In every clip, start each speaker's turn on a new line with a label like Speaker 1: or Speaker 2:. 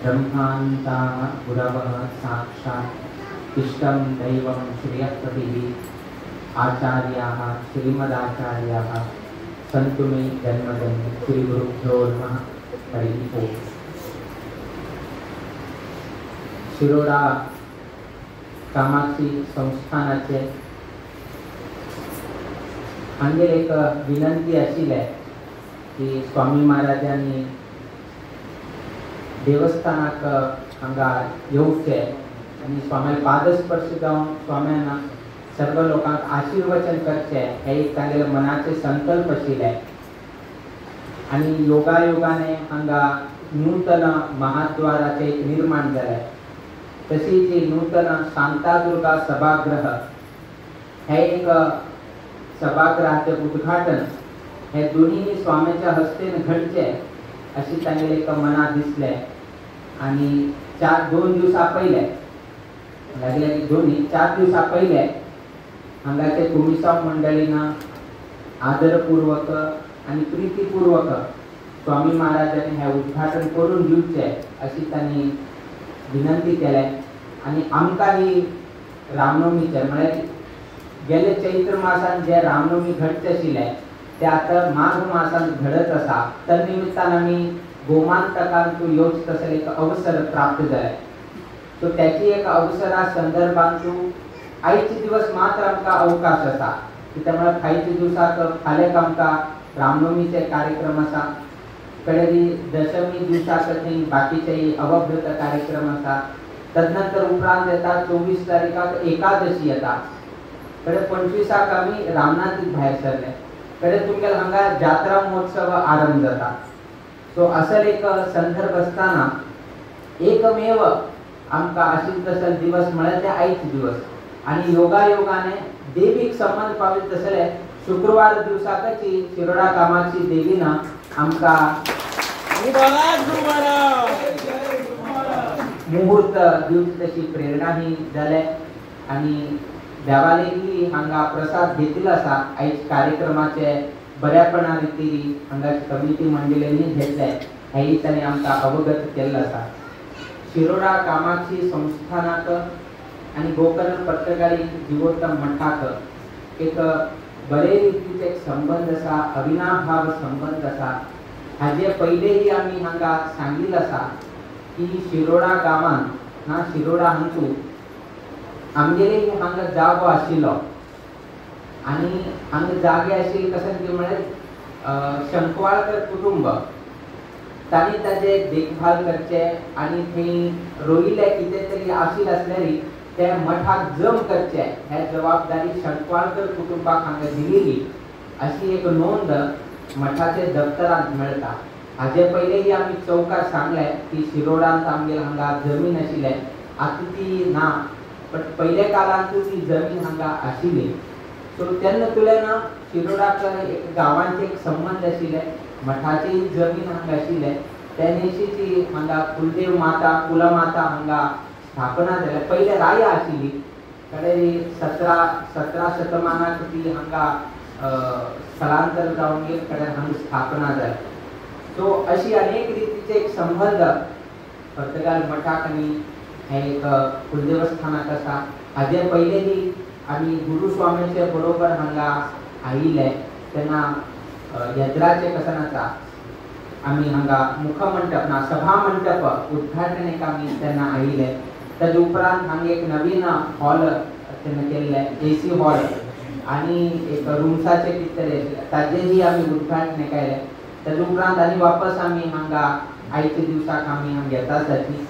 Speaker 1: ब्रह्मान्ताः गुरवः साक्षात् इष्टं दैवं श्रियपतिः आचार्याः श्रीमदाचार्याः सन्तु मे जन्मजन्म। श्री गुरुभ्यो नमः। हरिः ओम्। शिरोडा कामाक्षी संस्थानाचे हांगेर एक विनंती आशिल्लें की स्वामी महाराजांनी देवस्थानाक हांगा येवचें आनी स्वाम्याक पादस्पर्श जावन स्वाम्यान सर्व लोकांक आशीर्वचन करचें हें एक तांगेले मनाचे संकल्प आशिल्ले। आनी योगायोगाने हांगा नूतन महाद्वाराचें एक निर्माण जालें। तशीच नूतन शांतादुर्गा सभागृह हे एक सभागृहाचें उद्घाटन हे दोन्ही स्वाम्याच्या हस्तेन घडचें अशी तांगेले एक मनात दिसलें। आनी 4-2 दिवसा पयले लागले दोन्ही 4 दिवसा पयले हांगाचे कुमिसांव मंडळीन आदरपूर्वक आनी प्रितीपूर्वक स्वामी महाराजांनी हें उद्घाटन करून दिवचें अशी तांणी विनंती केले। आनी आमकां ही रामनवमीचें म्हळ्यार गेले चैत्र मासान जे रामनवमी घडचें आशिल्लें तें आतां माघ मासान घडत आसा। तर निमित्तान आमी गोमांतकांत येवचें तसो एक अवसर प्राप्त जालें। सो त्याची एक अवसरा संदर्भांत आयचे दिवस मात्र आमकां अवकाश आसा, कित्याक म्हळ्यार फायच्या दिवसाक फाल्यां आमकां रामनवमीचे कार्यक्रम आसा, कडेन दशमी दिवसाक थंय बाकीचे अवभृत कार्यक्रम आसा। तदनंतर उपरांत येता 24 तारीखाक एकादशी येता, कडेन 25 आमी रामनाथीक भायर सरले, कडेन तुमगेले हांगा जात्रा महोत्सव आरंभ जाता। सो असल एक संदर्भ आसतना एकमेव आमकां आशिल्लो तसो दिवस म्हळ्यार ते आयचे दिवस। आनी योगायोगाने देवीक संबंद पाविल्ले तसले शुक्रवार दिवसाकच शिरोडा कामाक्षी देवीन आमकां मुहूर्त दिवची तशी प्रेरणा ही जाले। आनी देवालेही हांगा प्रसाद घेतिल्लो आसा। आयज कार्यक्रमाचे बऱ्यापणा रितीन हांगा कमिटी मंडळींनी घेतले हेंय तांणी आमकां अवगत केल्लो आसा। शिरोडा कामाक्षी संस्थानाक आनी गोकर्ण पर्तगाळी जिवोत्तम मठाक एक बरे रितीचे एक संबंद आसा, अविनाभाव संबंद आसा। हाजे पयलेही आमी हांगा सांगिल्लें आसा की शिरोडा गांवांत ना शिरोडा हांगू आमगेले हांगा जागो आशिल्लो आनी हांगा जागे आशिल्ले कशें कितें म्हळ्यार शंकवाळकर कुटुंब तांणी ताजे देखभाल करचे आनी थंय रोयिल्लें कितें तरी आशिल्लें आसल्यार ते मठाक जम करचे हे जबाबदारी शंकवाळकर कुटुंबाक हांगा दिलेली अशी एक नोंद मठाचे दप्तरांत मेळटा। हाजे पयलेही आमी चौकार सांगलें की शिरोडांत आमगेले हांगा जमीन आशिल्लें, आतां ती ना, बट पयले काळांतूच ती जमीन हांगा आशिल्ली। सो तेन्ना तुलेन शिरोडाक एक गांवांचे एक संबंद आशिल्ले, मठाची जमीन हांगा आशिल्ले, त्या नेशीची हांगा कुलदेव माता कुलमाता हांगा स्थापना जाल्या। पयले राया आशिल्ली, कडेन 17 शतमानाक ती हांगा स्थलांतर जावन गेली, कडेन हांगा स्थापना जाली। सो अशी अनेक रितीचे एक संबंध पर्तगाळ मठाक आनी हें एक कुलदेवस्थानाक आसा। हाजे पयलेही आमी गुरुस्वामीचे बरोबर हांगा आयिल्ले तेन्ना यद्राचे कसन आसा आमी हांगा मुखमंटप ना सभा मंटप उद्घाटनेक आमी तेन्ना आयिल्ले। तेजे उपरांत हांगा एक नवीन हॉल तेन्ना केल्लें, एसी हॉल आनी एक रुम्साचें कितें तरी आशिल्लें, ताजेंही आमी उद्घाटन केलें। तेजे उपरांत आनी वापस आमी हांगा आयच्या दिवसाक आमी हांगा येता आसाची।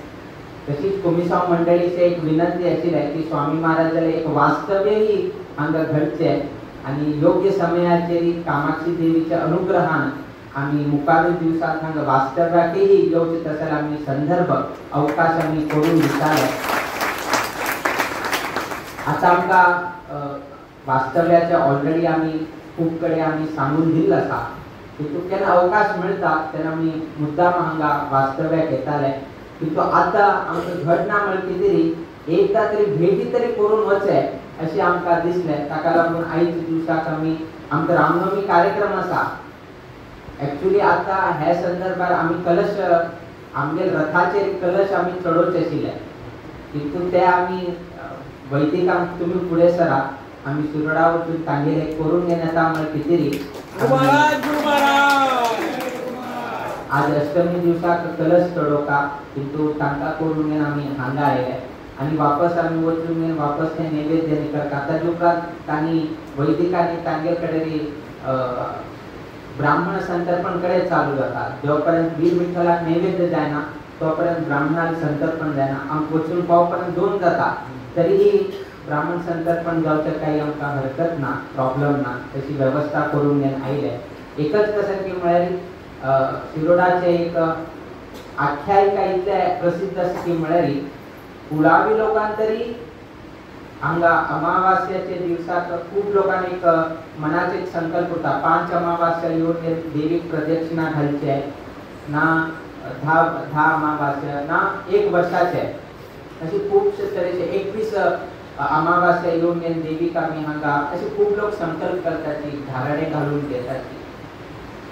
Speaker 1: तशीच कुमिसांव मंडळीचे एक विनंती आशिल्लें की स्वामी महाराजाले एक वास्तव्यही हांगा घडचें आनी योग्य समयाचेर कामाक्षी देवीच्या अनुग्रहान आमी मुखारूय दिवसांत हांगा वास्तव्याकय येवचें तसो आमी संदर्भ अवकाश आमी करून दिताले। आतां आमकां वास्तव्याचे ऑलरेडी आमी खूब कडेन आमी सांगून दिल्लो आसा, तितून केन्ना अवकाश मेळटा तेन्ना आमी मुद्दाम हांगा वास्तव्याक येताले। तितून आतां आमकां घडना म्हळ्यार कितें तरी एकदां तरी भेटी तरी करून वचें अशें आमकां दिसलें। ताका लागून आयच्या दिवसाक आमी आमकां रामनवमी कार्यक्रम आसा। एक्चुअली आतां ह्या संदर्भार आमी कलश आमगे रथाचेर कलश आमी चडोवचे आशिल्ले किंतु ते आमी वैदिकांक तुमी फुडें सरा आमी शिरोडा वचून तांगेले करून घेण्याचा म्हळ्यार कितें आज अष्टमी दिवसाक कलश चडोवका किंतु तांकां करून घेवन आमी हांगा आयले आनी वापस आमी वचून घेवन वापस ते नैवेद्य करता. ताजे उपरांत तांणी वैदिकांनी तांगे कडेन ब्राह्मण संतर्पण कडे चालू जाता. जो पर्यंत वीर विठ्ठलाक नैवेद्य जायना तोपर्यंत ब्राह्मणाक संतर्पण जायना. आमकां वचून पावपर्यंत 2 जाता तरीही ब्राह्मण संतर्पण जावचें काही आमकां हरकत ना, प्रॉब्लम ना, तशी वेवस्था करून घेवन आयले. एकच कशें की म्हळ्यार शिरोडाचे एक आख्यायिका इतले प्रसिद्ध आसा की म्हळ्यार कुळावी लोकांक तरी हांगा अमावास्याचे दिवसाक खूब लोकांनी एक मनाचे एक संकल्प उरता 5 अमावास्या येवन देवीक प्रदक्षिणा घालचे ना 10 अमावास्या ना 1 वर्षाचे असे खूबशे तरेचे 21 अमावास्या येवन देवीक आमी हांगा असे खूब लोक संकल्प करतात, धारणे घालून घेतात.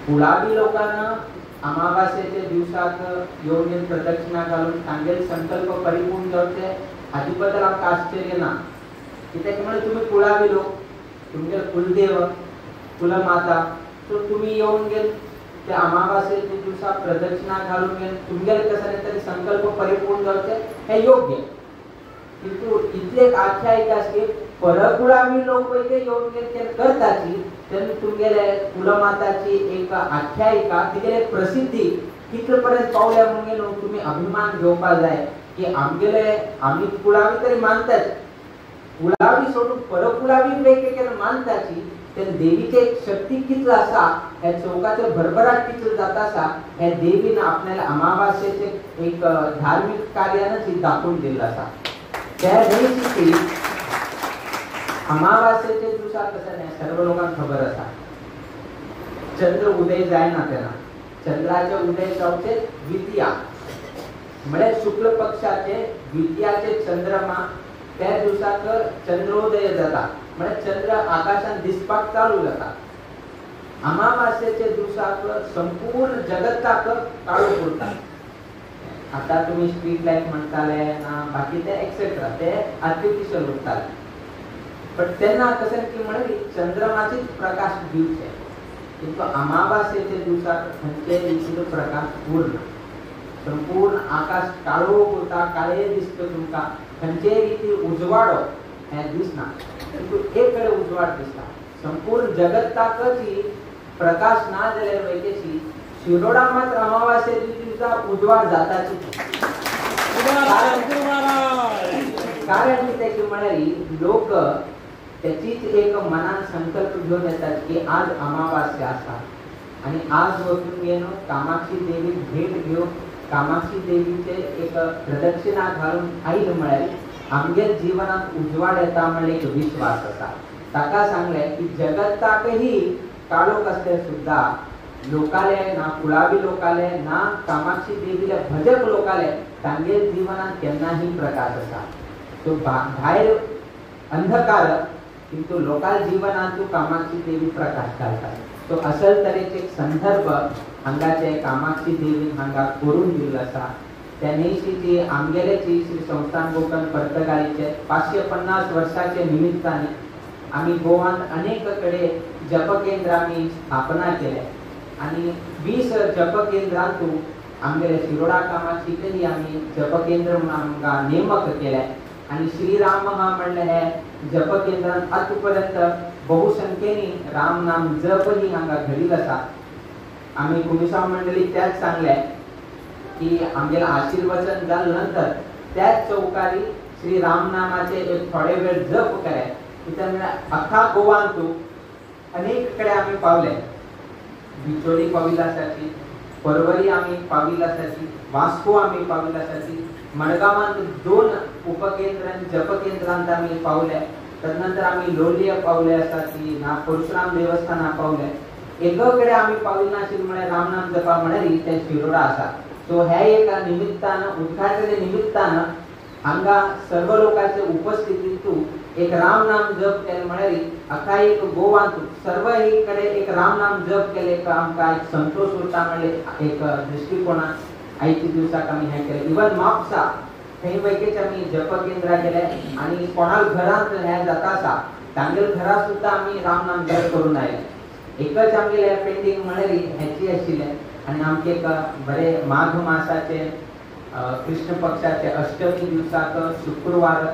Speaker 1: कुळावी लोकांना अमावास्येचे दिवसाक येवन प्रदक्षिणा घालून तांगेले संकल्प परिपूर्ण जावचे हाजे बद्दल आमकां आश्चर्य ना. कित्याक म्हळ्यार तुमी कुळावी लोक, तुमगे कुलदेव कुलमाता, सो तुमी येवन गेल त्या अमावास्येच्या दिवसा प्रदक्षिणा घालून गेल तुमगेले कशें तरी संकल्प परिपूर्ण जावचे हे योग्य. किंतु इतले एक आख्यायिका आसा की परकुळावी लोक पळय ते येवन गेल ते करताची तेन्ना तुमगेले कुलमाताची एक आख्यायिका तिगेले प्रसिद्धी कितले पर्यंत पावल्या म्हणून तुमी अभिमान घेवपाक जाय की आमगेले आमी कुळावी तरी मानतात, कुळावी सोडून परकुळावी वेगवेगळे मानताची तेन्ना देवीचे एक शक्ती कितलो आसा ह्या चौकाचे भरभराट कितलो जाता आसा ह्या देवीन आपल्याला अमावास्येचे एक धार्मीक कार्यानच दाखोवन दिल्लो आसा. त्या न्हय अमावास्येचे दिवसा कशें न्हय सर्व लोकांक खबर आसा चंद्र उदय जायना तेन्ना चंद्राचे उदय जावचे द्वितीया म्हळ्यार शुक्ल पक्षाचे द्वितीयाचे चंद्रमा त्या दिवसाक चंद्रोदय जाता म्हळ्यार चंद्र आकाशान दिसपाक चालू जाता. अमावास्येचे दिवसाक संपूर्ण जगताक काळोख उरता. आता तुमी स्ट्रीट लायट म्हणटाले ना बाकी ते एक्सेट्रा ते आर्टिफिशियल उरताले पण तेन्ना कशें की म्हळ्यार चंद्रमाचेच प्रकाश दिवचे किंतु अमावास्येचे दिवसाक खंयचेय रितीचो प्रकाश उरना. संपूर्ण आकाश काळोख उरता, काळे दिसता तुमकां, खंयचेय रिती उजवाडो हें दिसना किंतु एक कडेन उजवाड दिसता. संपूर्ण जगताकच प्रकाश ना जाल्यार वयतेची शिरोडा मात्र अमावास्येच्या दिवसा उजवाड जाताची. कारण कितें की म्हळ्यार लोक त्याचीच एक मनान संकल्प घेवन येतात की आज अमावास्या आसा आनी आज वचून घेवन कामाक्षी देवीक भेट घेवन कामाक्षी देवीचे एक प्रदक्षिणा घालून आयल म्हळ्यार आमगे जिवनात उजवाड येता म्हळ्यार एक विश्वास आसा. ताका सांगलें की जगताकही काळोख आसल्यार सुद्दां लोकाले ना कुळावी लोकाले ना कामाक्षी देवीले भजक लोकाले तांगे जिवनात केन्नाही प्रकाश आसा. तो भायर अंधकार किंतु लोकाल जीवनांतु कामाक्षी देवी प्रकाश घालता. तो असल तरेचे एक संदर्भ हांगाचे कामाक्षी देवीन हांगा करून दिल्लो आसा. त्या न्हयशी आमगेलेची श्री संस्थान गोकर्ण पर्तगाळीचे 550 वर्साचे निमित्ताने आमी गोवान अनेक कडेन जपकेंद्रां आमी स्थापना केल्या आनी 20 जपकेंद्रांतू आमगेले शिरोडा कामाक्षीकय आमी जपकेंद्र म्हणून आमकां नेमक केलें आनी श्रीराम हा म्हणलें हे जपकेंद्रांत आतां पर्यंत बहुसंख्येनी राम नाम जप ही हांगा घडील आसा. आमी कुमिसांव मंडळी त्याच सांगलें की आमगेलें आशीर्वचन जाले नंतर त्याच चौकारी श्री राम नामाचे एक थोडे वेळ जप केले. कित्याक म्हळ्यार अख्खा गोवांतू अनेक कडेन आमी पावले, बिचोली पाविल्ले आसाची, परवरी आमी पाविल्ले आसाची, वास्को आमी पाविल्ले आसाची, मडगांवांत 2 उपकेंद्र आनी जपकेंद्रांत आमी पावले. तदनंतर आमी लोलये पावले आसाची ना परशुराम देवस्थाना पावले. एक कडेन आमी पाविल्ले नाशिल्ले म्हळ्यार रामनाम जपा म्हळ्यार तें शिरोडा आसा. सो हे एका निमित्तान उद्घाटन निमित्तान हांगा सर्व लोकांचे उपस्थितींतू एक राम नाम जप केलें म्हळ्यार अख्खा एक गोवांत सर्व कडेन एक राम नाम जप केलें आमकां एक संतोष उरता म्हळ्यार एक दृश्टिकोणान आयच्या दिवसाक आमी हें केलें. इवन म्हापसा थंय वैकेच आमी जप केंद्रा गेले आनी कोणाल घरांत हें जाता आसा तांगेले घरा सुद्दां आमी रामनाम जप करून आयले. एकच आमगेले पेंडींग म्हळ्यार हेची आशिल्लें आनी आमचे एक बरे माघ मासाचे कृष्ण पक्षाचे अष्टमी दिवसाक शुक्रवार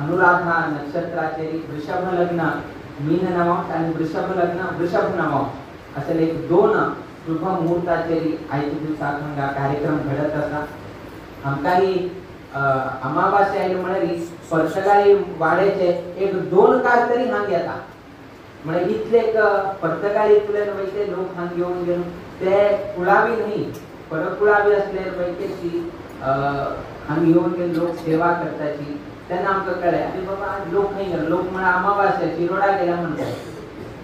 Speaker 1: अनुराधा नक्षत्राचेर वृषभ लग्न मीन नवांश आनी वृषभ लग्न वृषभ नवांश अशें एक दोन शुभ मुहूर्ताचेर आयच्या दिवसाक हांगा कार्यक्रम घडत आसा. आमकांय अमावास्या आयली म्हळ्यार पर्तगाळी वाड्याचे एक दोन कार तरी हांग येता. म्हळ्यार इतले एक पर्तगाळींतल्यान वयते लोक हांग येवन घेवन ते कुळावी न्ही परकुळावी असले वैकेची हांग येवन घेवन लोक सेवा करताची. तेन्ना आमकां कळ्ळें आनी बाबा लोक खंय गेले, लोक म्हळ्यार अमावास्या शिरोडा गेल्या म्हणटात.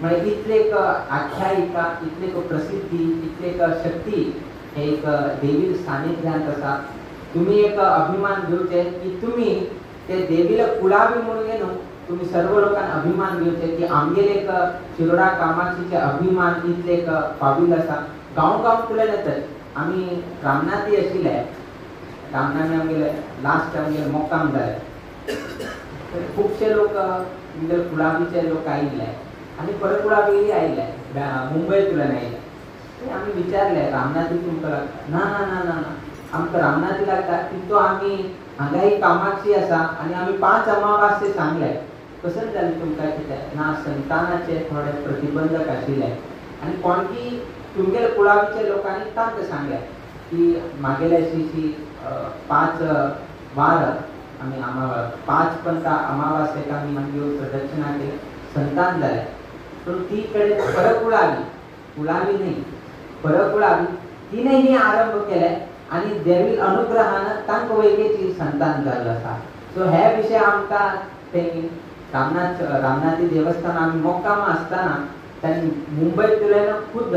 Speaker 1: म्हळ्यार इतले एक आख्यायिका, इतले एक प्रसिद्धी, इतले एक शक्ती हे एक देवी सानिध्यांत आसा. तुम्ही एक अभिमान घेवचे की तुम्ही ते देवीला कुळावी म्हणून न्हू तुम्ही सर्व लोकांना अभिमान घेवचे की आमगेले एक शिरोडा कामाक्षीचे अभिमान इतले एक फावील आसा. गांव गांव फुडें येतात. आमी रामनाथी आशिल्ले, रामनामी आमगेले लास्ट आमगेले मोक्काम जाले. खुबशे लोक आमगेले कुळावीचे लोक आयिल्ले आनी परत कुळावी आयिल्ले, मुंबयतल्यान आयिल्ले. आमी विचारले रामनाथी तुमकां लागता? ना ना ना ना ना, आमकां रामनाथी लागता तितू आमी हांगा एक कामाक्षी आसा आनी आमी 5 अमावास्ये सांगले. कशें जालें तुमकां कितें ना, संतानाचे थोडे प्रतिबंधक आशिल्ले आनी कोणकी तुमगेले कुळावीच्या लोकांनी तांकां सांगलें की मागेले अशी 5 वार आमी 5 पंता अमावास्येक आमी हांगा प्रदक्षिणा केली, संतान जालें. पूण ती कडेन परत कुळावी, कुळावी न्ही परत कुळावी तिणें ही आरंभ केले आनी देवी अनुग्रहान तांकां वैकेची संतान जाल्लो आसा. सो हे विशय आमकां ते रामनाथ रामनाथी देवस्थान आमी मोक्कामा आसतना तांणी मुंबयतल्यान खुद्द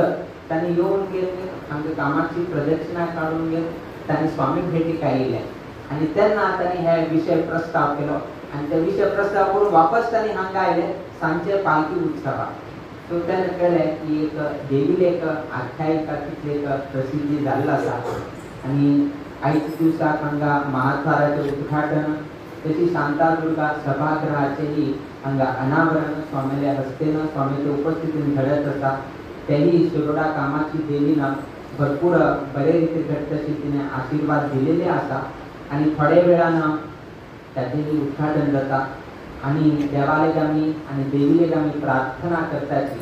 Speaker 1: तांणी येवन गेले आमच्या कामाक्षी प्रदक्षिणा काडून गेले, तांणी स्वामी भेटीक आयिल्ले आनी तेन्ना तांणी हे विशय प्रस्ताव केलो आनी ते विशय प्रस्ताव करून वापस तांणी हांगा आयले सांजचे पालखी उत्सवाक. सो तेन्ना कळ्ळें की एक देवीले एक आख्यायिका कितली एक प्रसिद्धी जाल्लो आसा. आनी आयच्या दिवसाक हांगा महाद्वाराचें उद्घाटन तशी शांतादुर्गा सभागृहाचेही हांगा अनावरण स्वामील्या हस्तेन स्वामीच्या उपस्थितीन घडत आसा. तेही शिरोडा कामाक्षी देवीन भरपूर बरे रिते घडतशी तिने आशीर्वाद दिलेले आसा आनी थोड्या वेळान ताचेंय उद्घाटन जाता. आनी देवालेक आमी आनी देवीलेक आमी प्रार्थना करताची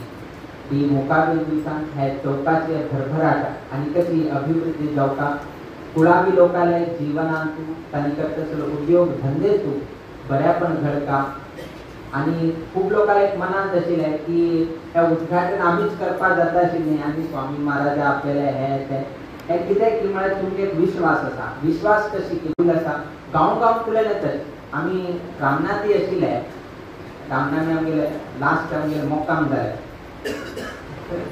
Speaker 1: की मुखावेल दिवसांत ह्या चौकाचे भरभराट आनी कशी अभिवृद्धी जावका, कुळावी लोकांले जीवनांतू तांणी करता उद्योग धंदेतू बऱ्यापण घडका. आनी खूब लोकांक मनांत आशिल्लें की हें उद्घाटन आमीच करपाक जाता आशिल्लें आनी स्वामी महाराजा आपल्याला हें तें हें कितें की म्हळ्यार तुमगे एक विश्वास आसा, विश्वास कशी केल्लो आसा. गांव गांव फुडें येतात. आमी रामनाथी आशिल्ले, रामनामी आमगेले लास्ट आमगेले मोक्काम जाले.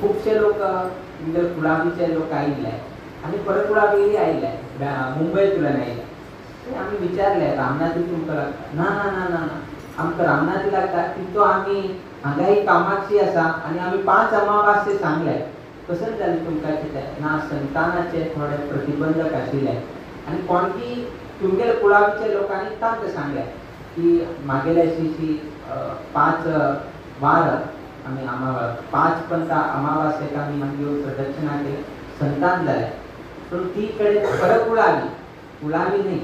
Speaker 1: खुबशे लोक आमगेले कुळावीचे लोक आयिल्ले आनी परत कुळावी आयिल्ले, मुंबयतल्यान आयिल्ले. आमी विचारले रामनाथी तुमकां लागता? ना ना ना ना ना, आमकां रामनाथी लागता तितू आमी हांगा एक कामाक्षी आसा आनी आमी 5 अमावास्ये सांगले. कशें जालें तुमकां कितें ना, संतानाचे थोडे प्रतिबंधक आशिल्ले आनी कोणकी तुमगेले कुळावीच्या लोकांनी तांकां सांगलें की मागेले अशी 5 वार आमी 5 पंता अमावास्येक आमी हांगा प्रदक्षिणा केली, संतान जालें. पूण ती कडेन परत कुळावी, कुळावी न्ही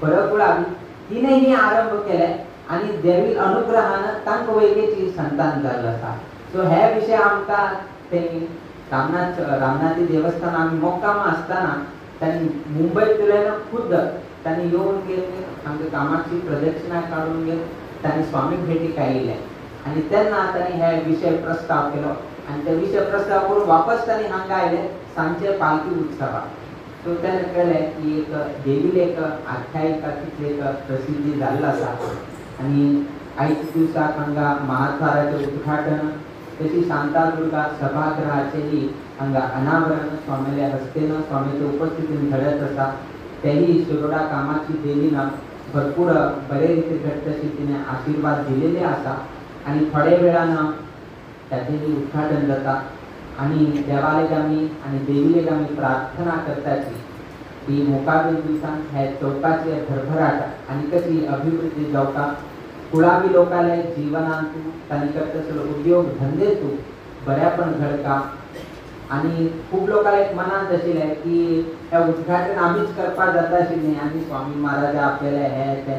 Speaker 1: परत कुळावी तिणें ही आरंभ केले आनी देवी अनुग्रहान तांकां वैकेची संतान जाल्लो आसा. सो हे विशय आमकां ते रामनाथ रामनाथी देवस्थान आमी मोक्कामा आसतना तांणी मुंबयतल्यान खुद्द तांणी येवन गेले आमच्या कामाक्षी प्रदक्षिणा काडून गेले, तांणी स्वामी भेटीक आयिल्ले आनी तेन्ना तांणी हे विशय प्रस्ताव केलो आनी ते विशय प्रस्ताव करून वापस तांणी हांगा आयले सांजचे पालखी उत्सवाक. सो तेन्ना कळ्ळें की एक देवीले एक आख्यायिका कितली एक प्रसिद्धी जाल्लो आसा. आनी आयच्या दिवसाक हांगा महाद्वाराचें उद्घाटन तशी शांतादुर्गा सभागृहाचेही हांगा अनावरण स्वामील्या हस्तेन स्वामीच्या उपस्थितीन घडत आसा. तेही शिरोडा कामाक्षी देवीन भरपूर बरे रिते घडतशी तिने आशीर्वाद दिलेले आसा आनी थोड्या वेळान ताचेंय उद्घाटन जाता. आनी देवालेक आमी आनी देवीलेक आमी प्रार्थना करताची की मुखावेल दिवसांत हे चौकाचे भरभराट आनी कशी अभिवृद्धी जावका, कुळावी लोकांले जीवनांतू तांणी करता उद्योग धंदेतू बऱ्यापण घडका। आनी खूब लोकांक एक मनांत आशिल्लें की हे उद्घाटन आमीच करपाक जाता आशिल्लें आनी स्वामी महाराजा आपल्याला हे ते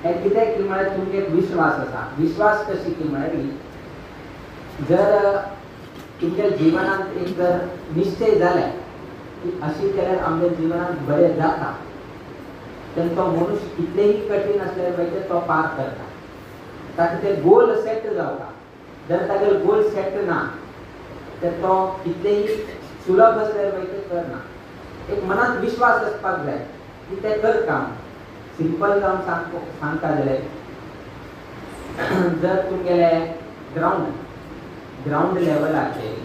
Speaker 1: हे कितें की म्हळ्यार तुमकां एक विश्वास आसा। विश्वास कशी की म्हळ्यार जर तुमच्या जीवनांत एक जर निश्चय जाले की अशी केल्यार आमच्या जीवनांत बरें जाता तेन्ना तो मनुष्य कितलेही कठीण आसल्यार पळय तो पार करता। ताका ते गोल सेट जावका, जर तागेलो गोल सेट ना तर तो कितलेही सुलभ आसल्यार पळय ते करना। एक मनांत विश्वास आसपाक जाय की ते कर काम। सिंपल जावन सांगता जाल्यार जर तुमगेले ग्रावंड लेवलाचेर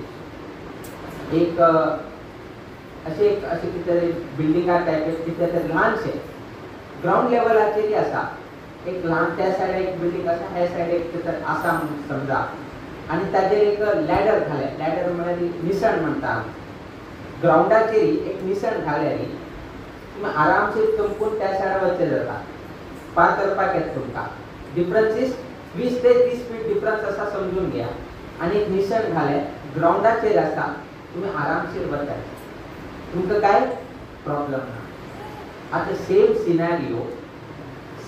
Speaker 1: एक अशें एक अशें कितें तरी बिल्डिंगा टायप कितें तरी ल्हानशें ग्रावंड लेवलाचेरय आसा, एक ल्हान त्या सायड एक बिल्डींग आसा, ह्या सायड एक कितें तरी आसा म्हणून समजा आनी ताजेर एक लॅडर घालें, लॅडर म्हळ्यार निसण म्हणटा आमी, ग्रावंडाचेर एक निसण घालें न्ही तुमी आरामशीर चमकून त्या सायडा वचचें जाता, पार करपाक येता तुमकां। डिफरन्स is 20 ते 30 फीट डिफरन्स आसा समजून घेया। आनी एक निसण घालें ग्रावंडाचेर आसा, तुमी आरामशीर वतात, तुमकां कांय प्रॉब्लम ना। आतां सेम सिनारियो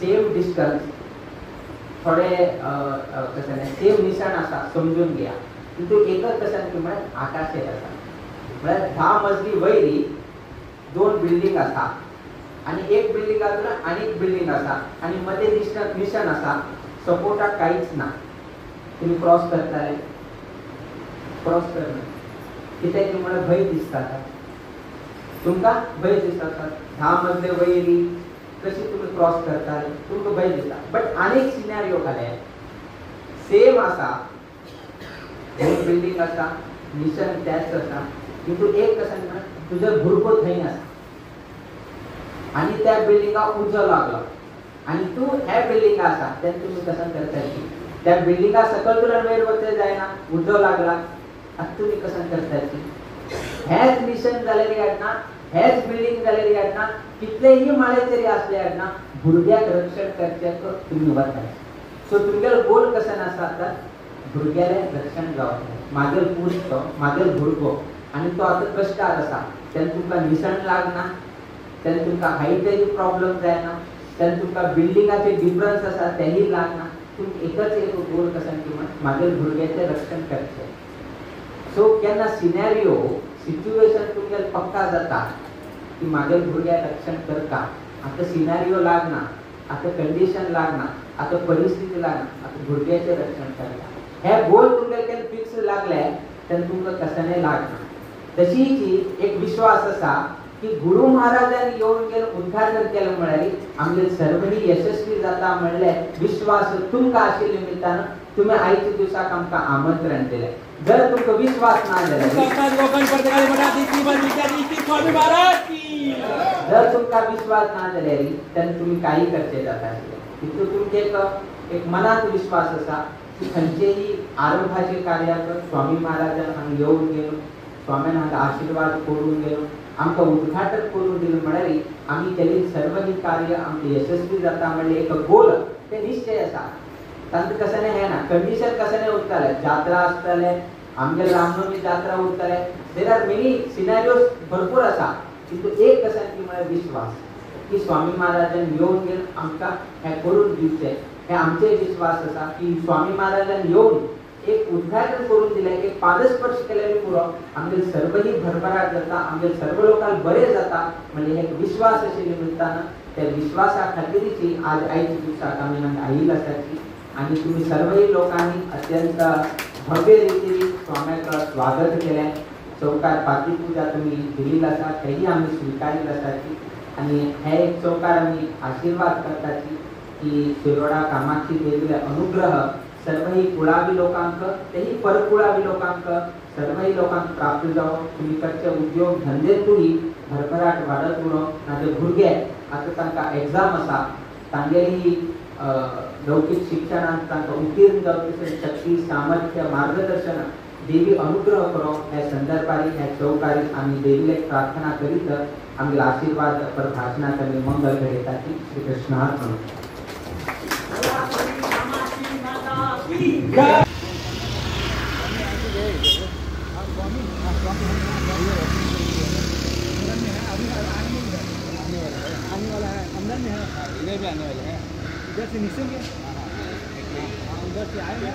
Speaker 1: सेम डिस्टन्स थोडे कशें सेम निशाण आसा समजून घेया, तितून एकच कशें की म्हळ्यार आकाशेर आसा, म्हळ्यार 10 मजली वयरी 2 बिल्डींग आसा आनी एक बिल्डिंगातून आनी एक बिल्डींग आसा आनी मदें निशाण आसा, सपोर्टाक कांयच ना, तुमी क्रॉस करताले क्रॉस करना कित्याक की म्हळ्यार भंय दिसता तुमकां, भंय दिसता। 10 मजले वयरी कशी तुमी क्रॉस करताले तुमकां भंय दिसता। बट आनीक सिनारियो घाले सेम आसा, 2 बिल्डींग आसा, निशन त्याच आसा, तितून एक कशें म्हळ्यार तुजो भुरगो थंय आसा आनी त्या बिल्डिंगाक उजो लागलो आनी तूं ह्या बिल्डिंगा आसा, तेन्ना तुमी कशें करताली? त्या बिल्डिंगा सकयल तुला वयर वचचें जायना, उजो लागला, आतां तुमी कशें करताली? हेच मिशन जालेली घडना, हेच बिल्डींग जालेली घडना, कितलेही माळेचेर आसले घडना, भुरग्याक रक्षण करचें तुमी वताय। सो तुमगेलो गोल कशें आसा तर भुरग्यालें रक्षण जावप, मागेल पूत तो मागेल भुरगो आनी तो आतां कश्टार आसा, तेन्ना तुमकां निसण लागना, तेन्ना तुमकां हायटय प्रॉब्लम जायना, तेन्ना तुमकां बिल्डिंगाचे डिफरन्स आसा तेंय लागना, तुमकां एकच एक गोल कशें की म्हण मागेल भुरग्याचें रक्षण करचें। सो केन्ना सिनेरियो सिच्युएशन तुमगेल पक्का जाता की मागेल भुरग्याक रक्षण करता, आतां सिनारियो लागना, आतां कंडिशन लागना, आतां परिस्थिती लागना, आतां भुरग्याचें रक्षण करता, हे गोल तुमगेल केन्ना फिक्स लागले तेन्ना तुमकां कशेंय लागना। तशीच एक विश्वास आसा की गुरु महाराजांनी येवन गेल उद्घाटन केलें म्हळ्यार आमगेल सर्वही यशस्वी जाता म्हणलें विश्वास तुमकां आशिल्ले निमित्तान तुमी आयच्या दिवसाक आमकां आमंत्रण दिलें। जर तुमकां विश्वास ना जाल्यार जर तुमकां विश्वास ना जाल्यार तेन्ना तुमी कांय करचें जाता आशिल्लें। तितून तुमचें एक मनांत विश्वास आसा की खंयचेही आरंभाचे कार्याक स्वामी महाराजान हांगा येवन गेलो, स्वाम्यान हांगा आशिर्वाद करून गेलो, आमकां उद्घाटन करून दिलें म्हळ्यार आमी केल्लें सर्व ही कार्य आमचें यशस्वी जाता म्हणलें एक गोल तें निश्चय आसा। तांकां कशें हें ना कंडिशन कशें उरतालें, जात्रा आसताले, आमगे रामनवमी जात्रा उरताले, there are many scenarios भरपूर आसा, तितून एक कशें की म्हळ्यार विश्वास की स्वामी महाराजान येवन गेल आमकां हें करून दिवचें, हें आमचें विश्वास आसा की स्वामी महाराजान येवन एक उद्घाटन करून दिलें, एक पादस्पर्श केल्यार पुरो आमगेल सर्वही भरभराट जाता, आमगेल सर्व लोकांक बरें जाता म्हणजे एक विश्वास आशिल्ले निमित्तान त्या विश्वासा खातीरची आज आयच्या दिवसाक आमी हांगा आयिल्ले आसाची आनी तुमी सर्वही लोकांनी अत्यंत भव्य रितीन स्वाम्याक स्वागत केलें, चौकार पाती पुजा तुमी दिल्ली आसा तेही आमी स्विकारिल्ली आसाची आनी हे एक चौकार आमी आशिर्वाद करताची की शिरोडा कामाक्षी देवीले अनुग्रह सर्वही कुळावी लोकांक तेही परकुळावी लोकांक सर्वही लोकांक प्राप्त जावो, तुमी करचे उद्योग धंदेतूय भरभराट वाडत उरो। नाजे भुरगे आतां तांकां एग्जाम आसा, तांगेली लौकीक शिक्षणांत तांकां उत्तीर्ण जावचे शक्ती सामर्थ्य मार्गदर्शन देवी अनुग्रह करो ह्या संदर्भारी ह्या चौकारी आमी देवीले प्रार्थना करीत आमगे आशीर्वाद पर भाशणाक आमी मंगल घडयता. श्री कृष्णार्पण.
Speaker 2: आने वाला है, अंदर में है, इधर भी आने वाले हैं, इधर से निकलेंगे, उधर से आएंगे।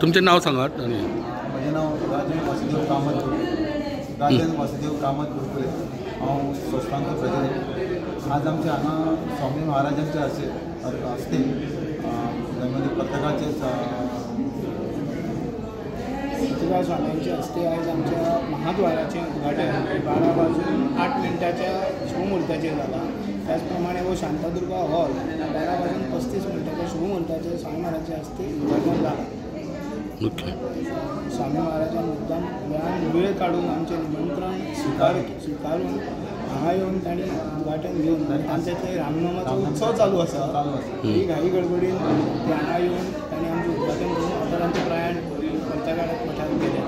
Speaker 3: तुमचें नांव सांगात. आनी
Speaker 4: म्हजें नांव राजन वासुदेव कामत, राजन वासुदेव कामत गुरुकुले. हांव संस्थांचो प्रेसिडेंट. आज आमच्या हांगा स्वामी महाराजांचे हस्ते म्हणजे पत्रकाराचे
Speaker 2: पत्रकार स्वाम्यांच्या हस्ते आयज आमच्या महाद्वाराचें उद्घाटन 12:08 शुभमुहूर्ताचेर जाला. त्याच प्रमाणे हो शांतादुर्गा हॉल 12:35 शुभमुहूर्ताचेर स्वामी महाराजांच्या हस्ते उद्घाटन जाला. स्वामी महाराजान मुद्दाम वेळान वेळ काडून आमचें निमंत्रण स्विकारून हांगा येवन तांणी उद्घाटन घेवन आमच्या थंय रामनमाचो उत्सव चालू आसा, ही घाई गडबडीन ते हांगा येवन तांणी आमचें उद्घाटन करून आतां तांचें प्रयाण पत्रकार मठांत गेलें.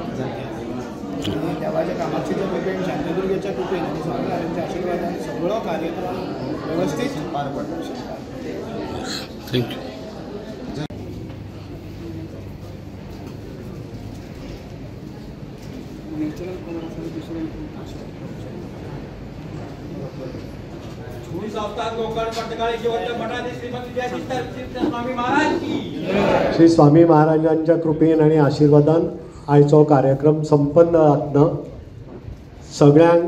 Speaker 2: आनी देवाच्या कामाक्षीच्या कृपेन, शांतादुर्गेच्या कृपेन आनी स्वामी महाराजांच्या आशिर्वादान सगळो कार्यक्रम वेवस्थीत
Speaker 4: पार पडलो.
Speaker 3: Thank you.
Speaker 5: Shri Swami महाराजांच्या कृपेन आणि आशीर्वादान आयचो कार्यक्रम संपन्न जातना सगळ्यांक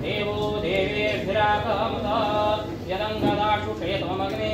Speaker 6: देवो देवेभिरागमत यदङ्गदाशुषेत्वमग्ने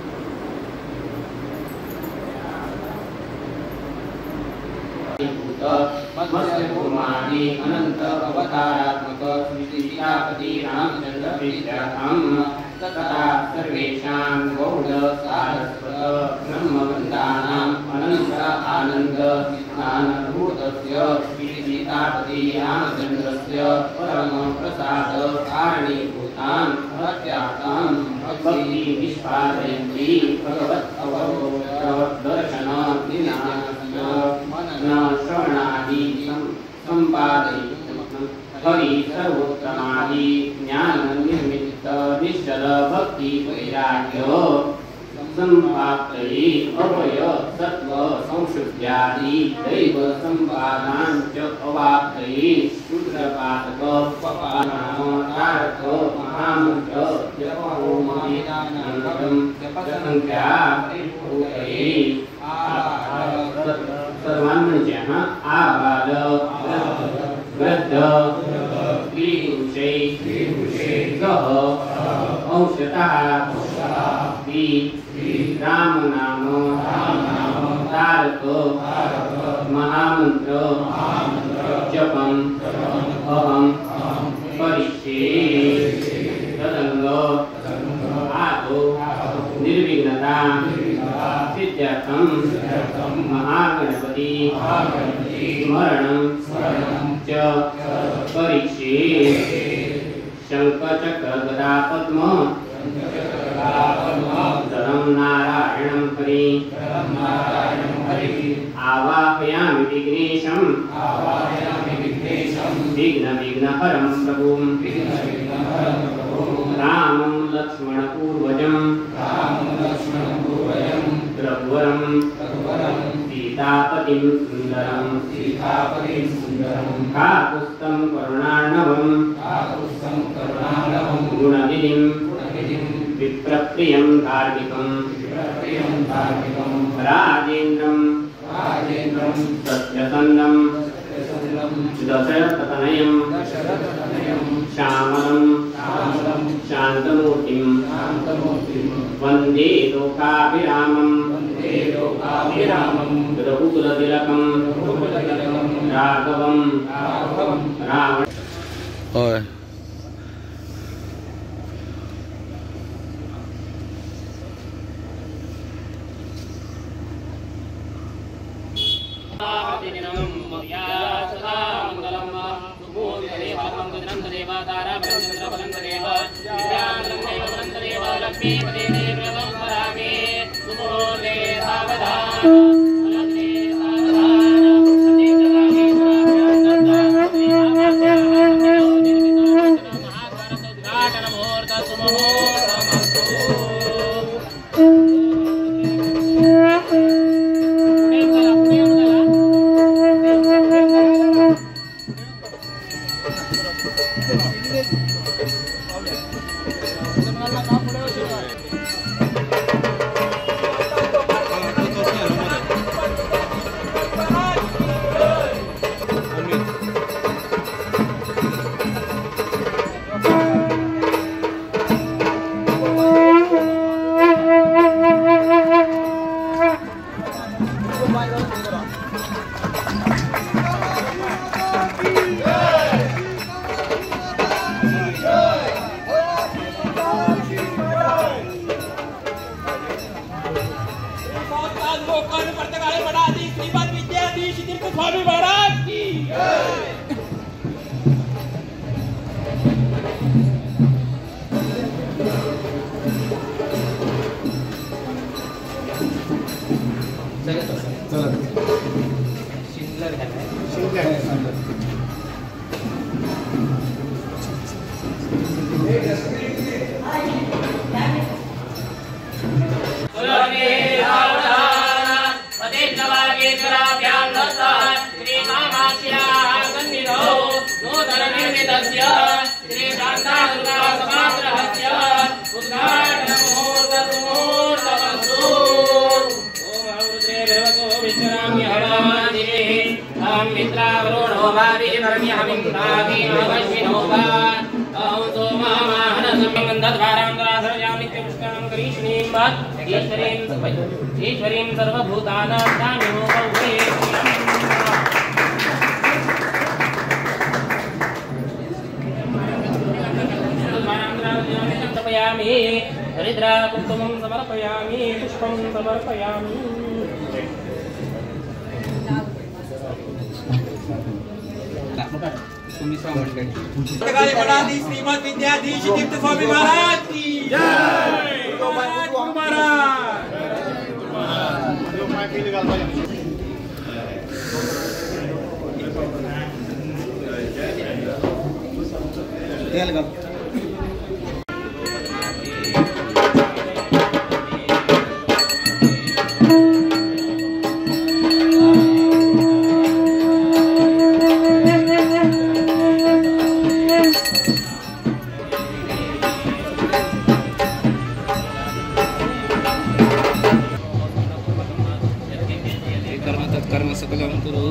Speaker 6: निर्मित मत्स्य कूर्मादि अनंत अवतारात्मक श्री सीतापति रामचंद्र प्रीत्यर्थं तथा सर्वेषां गौड सारस्वत ब्रह्मवृन्दानाम् अनंत आनंद ज्ञानभूतस्य श्री सीतापति रामचंद्रस्य परम प्रसाद कारणीभूतान् प्रत्यातां भक्ति निष्पादयन्ति भगवत् दर्शन मनन श्रवणादि सम्पादयितुं हरि सर्वोत्तमादि ज्ञान निर्मित निश्चल भक्ति वैराग्य सम्पाप्तये अभय सत्व संशुद्ध्यादि दैव सम्पादान् च अवाप्तये शूद्रपातक तारक महामंत्र जप होमादिदानं जपसंख्या परिपूर्तये सर्वान् म्हणजे आबाल वृद्ध स्त्री पुरुषै सह अंशतः श्री राम नाम तारक महामंत्र जपम अहं करिष्ये। तदंग आदौ निर्विघ्नता सिद्ध्यर्थं महागणपति स्मरणं च करिष्ये। शंख चक्र गदा पद्म धरं नारायणं हरि आवाहयामि विघ्नेशं विघ्न विघ्नहरं प्रभुं रामं लक्ष्मणपूर्वजं रघुवरं सीतापतिं सुन्दरं काकुत्स्थं करुणार्णवं गुणनिधिं विप्रप्रियं धार्मिकं राजेन्द्रं सत्यसन्धं दशरथतनयं श्यामलं शान्तमूर्तिं वन्दे लोकाभिरामं रघुकुलतिलकं राघवं रावण।
Speaker 7: स्वामी महाराज की
Speaker 6: ईश्वरीं सर्वभूतानां।
Speaker 7: समर्पयामि, हरिद्रा कुङ्कुमं समर्पयामि, पुष्पं समर्पयामि।
Speaker 8: श्रीमद विद्याधीश तीर्थ स्वामी महाराज की जय। गुरु महाराज
Speaker 7: कर्म सकलं कुरु।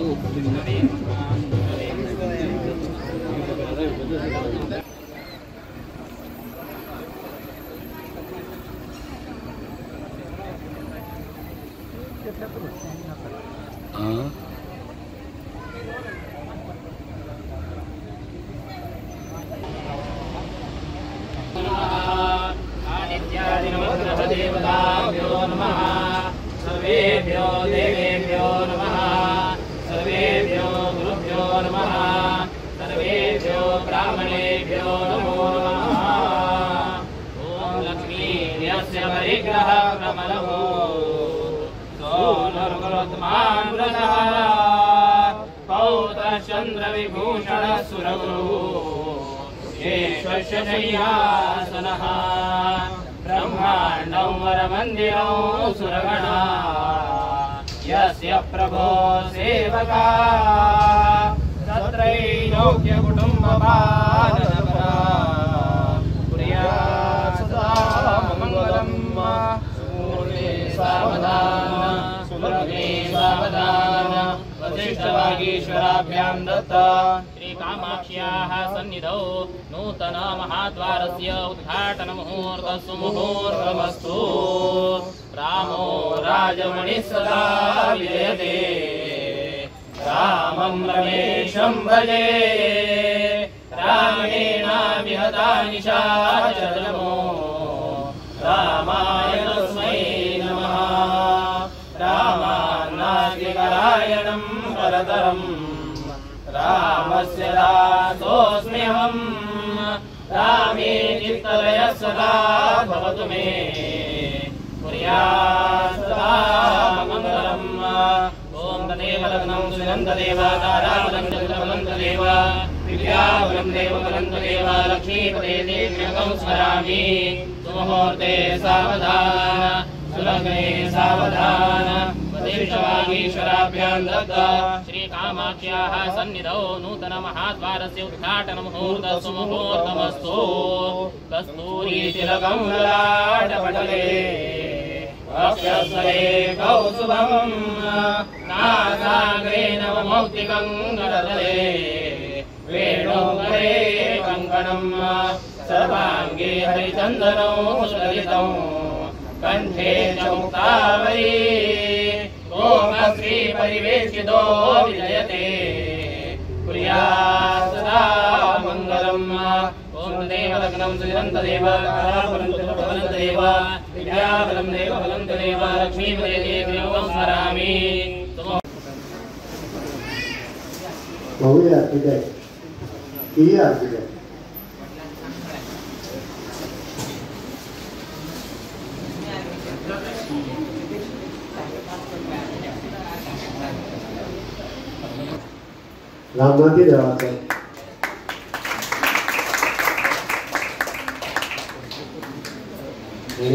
Speaker 7: आदित्यादिनवग्रहदेवताभ्यो नमः, सर्वेभ्यो देवेभ्यो नमः, सर्वेभ्यो गुरुभ्यो नमः, सर्वेभ्यो ब्राह्मणेभ्यो नमो नमः। ॐ लक्ष्मीर्यस्य परिग्रह कमलहो सोनुर्गुरुत्मान् व्रतः पौत्रश्चन्द्रविभूषणः सुरगुरुः येश्वशय्यासनः ब्रह्माण्डं वरमन्दिरं सुरगणा यस्य प्रभो सेवका तत्रैलोक्यकुटुम्बपालनपरा कुर्यात् सदा मङ्गलं। सुमूर्ते सावधान सुलग्ने सावधान वसिष्ठवागीश्वराभ्यां दत्त श्रीकामाक्ष्याः सन्निधौ नूतन महाद्वारस्य उद्घाटनमुहूर्तस्तु मुहूर्तमस्तु। रामो राजमणिः सदा विजयते, रामं रमेशं भजे, रामेणाभिहता निशाचरमो रामाय तस्मै नमः। रामान्नास्तिकरायणं परतरम् रामस्य दासोऽस्म्यहम्, रामे चित्तलयः सदा भवतु मे, कुर्यात् सदा मङ्गलम्। ॐ तदेव लग्नं सुदिनं तदेव ताराबलं चन्द्रबलं तदेव विद्याबलं देवबलं तदेव लक्ष्मीपते देव्यकं स्मरामि। सुमुहूर्ते सावधान सुलग्ने सावधान वसिष्ठवागीश्वराभ्यां दत्त श्रीकामाक्ष्याः सन्निधौ नूतन महाद्वारस्य उद्घाटनमुहूर्तस्तु मुहूर्तमस्तु। कस्तूरीतिलकं ललाटपटले वक्षस्थले कौस्तुभं नासाग्रे नवमौक्तिकं करतले वेणुकरे कङ्कणं सर्वाङ्गे हरिचन्दनौ सुललितौ कण्ठे च मुक्तावली गोमश्रीपरिवेष्टितो विजयते कुर्यात् सदा मङ्गलम्। ॐ तदेव लग्नं सुदिनं तदेव ताराबलं चन्द्रबलं तदेव विद्याबलं देवबलं तदेव लक्ष्मीपते देव्यं स्मरामि।
Speaker 5: भाऊय आरती जाय, ही आरती जाय। रामनाथी देवाचो आणि